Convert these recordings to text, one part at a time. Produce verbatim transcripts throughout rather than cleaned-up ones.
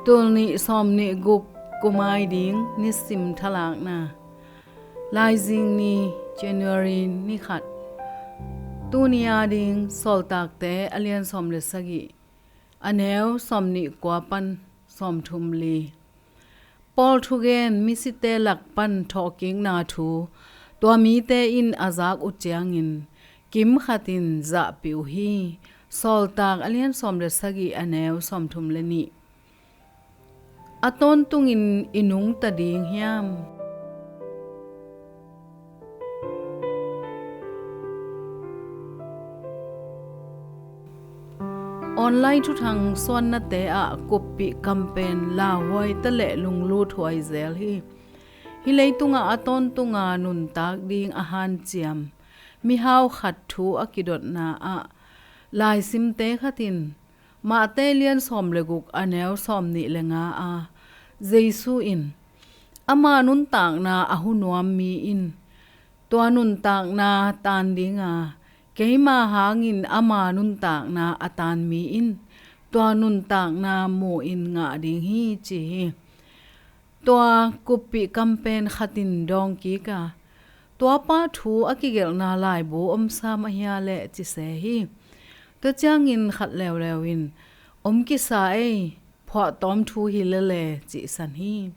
Tulnih sawmnih guk, kumai ding nisim thalakna. Laizing ni, January ni khat. Tuni a ding Sawltakte a lian sawm le sagih, a neu sawmnih kua pan sawmthum li. Paul thugen misite lak pan thawhkikna thu tua mite in a zak uh ciangin kimkhat in zahpih uh hi. Sawltak a lian sawm le sagih, a neu sawmthum le nih. A tawntungin i nungta ding hiam? Online thuthang suannate ah kuppih campaign lauhuai ta leh lunglut huai zel hi. Hih leitungah a tawntunga nuntak ding a hanciam mihau khat thu a kidotna ah laisimte khat in Mate lian sawm le guk, a neu sawmnih le nga a, Jesu in, ama nuntakna a hu nuam mi in tua nuntakna tan dinga, keima hangin ama nuntakna a tan mi in tua nuntakna mu in ngah ding hi, ci hi. Tua kuppih campaign khat in dawngkik a, tuapa thu a kigelhna laibu om sam ahia leh ci se hi. Tua ciangin khat leuleu in, om kisa ei, phuahtawm thu hi lele, cihsan hi.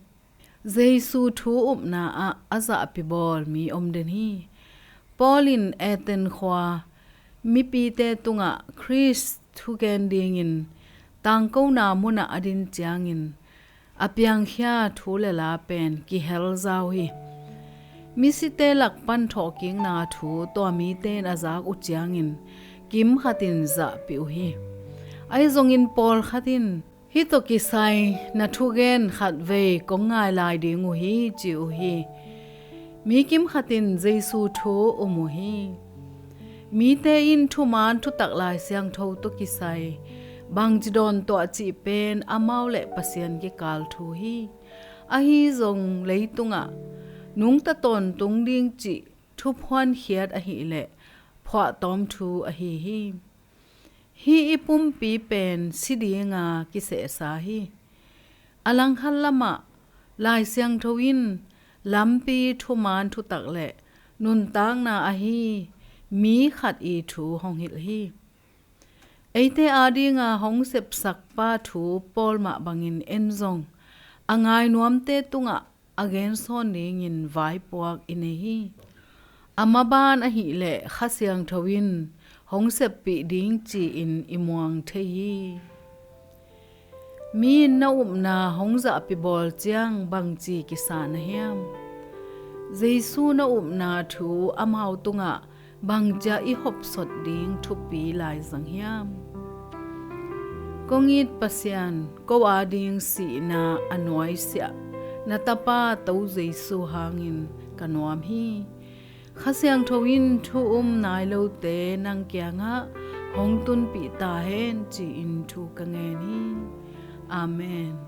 Jesu thu upna ah a zahpi bawl mi om den hi. Paul in Athens khua mipite tungah Khrist thugen dingin tangkona munah a din ciangin a piangkhia thu le la pen kihel zau hi. Misite lak pan thawhkikna thu tua mite in a zak uh ciangin kimkhat in zahpih uh hi. Ahi zongin pawlkhat in, hih tawh kisai na thugen khatvei kong ngai lai ding uh hi, ci uh hi. Mi kimkhat in Jesu thu um uh hi. Mite in thuman thutak Lai Siangtho tawh kisai bangci dawntuah cih pen amau le Pasian kikal thu hi. Ahi zong leitungah nungta tawntung ding cih thuphuankhiat ahileh phuahtawm thu ahi hi. Hih i pumpi pen si dinga kisehsa hi. A langkhat lamah Lai Siangtho in lampi thuman thutak le nuntakna ahi mi khat i thu hong hilh hi. Eite adinga hong sepsakpa thu Paul mah bangin en zong a ngainuamte tungah a gensawn dingin vaipuak i nei hi. A maban ahileh Kha Siangtho in hong seppih ding ci-in i muang thei hi. Mi in na upna hong zahpi bawl ciang bangci kisa na hiam? Jesu na upna thu amau tungah bangcia i hopsot ding thupi laizang hiam? Kong it Pasian, ko ading sihna a nuaisiah na tapa To Jesu hangin ka nuam hi. Kha Siangtho in thu um nai lote nang kiangah hong tunpih ta hen ci-in thu ka ngen hi. Amen.